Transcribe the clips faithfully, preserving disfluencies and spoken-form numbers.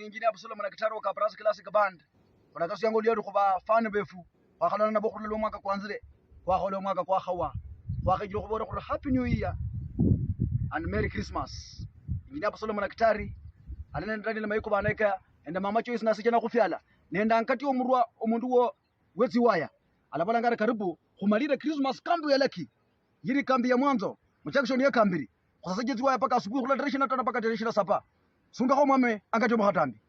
Engineer Absalom Nakitari wa Kabarasi Classic Band. Khulakasianga oluya lukhuba fan befu. Khwakhalwana nabo khurula lwa mwaka kwanzile. Khwakhola omwaka kwakhawa. Khwakhechile khubola khuri Happy New Year and Merry Christmas. Engineer Absalom Nakitari, ali nende Daniel Maiko Baneka, nende Mama Joyce Nasichana Khufyala, nende Ankati Omurwa, omundu wo, wetsiwaya. Alabolanga ari, karibu, khumalire Christmas kambi ya Lucky. Yiri kambi ya mwanzo, mu junction ya Kambiri. Khusasa jetsiwaya paka asubuhi khula tarehe ishirini na tano paka tarehe ishirini na saba. Sungakho mwame Ankati Omukhatambi.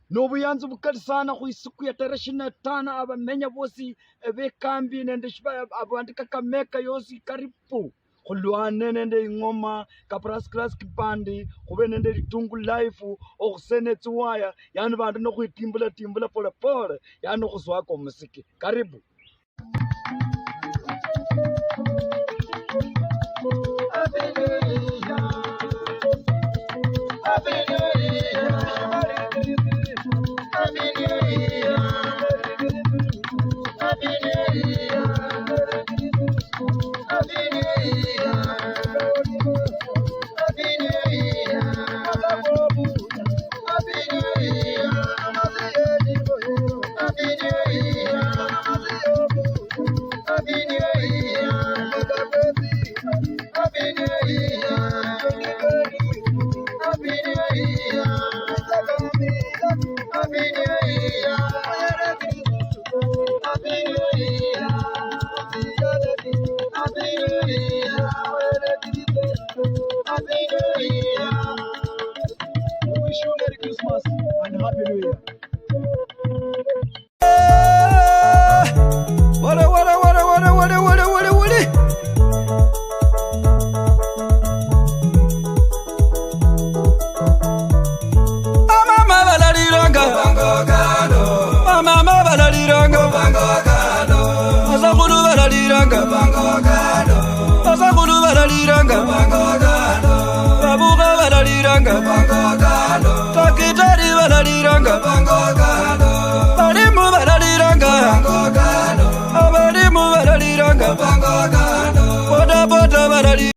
Nobuyanzi bukali sana khu isiku ya tarehe ishirini na tano, abamenya bosi, eh, bekambi nende shiba-, abandu Kakamega yosi, karibu. Khulwane nende ing'oma, Kabarasi Classic Band, khube nende litungu live, okhusena tsiwaya, yani bandu nokhwitimbula timbula pole pole, yani okhuswaka omusiki. Karibu. We wish you Merry Christmas and Happy New Year. Wale, wale, wale. Amama balaliranga. Amama balaliranga. Asakhulu balaliranga. Asakhulu balaliranga. Babuka balaliranga. Takitari balaliranga.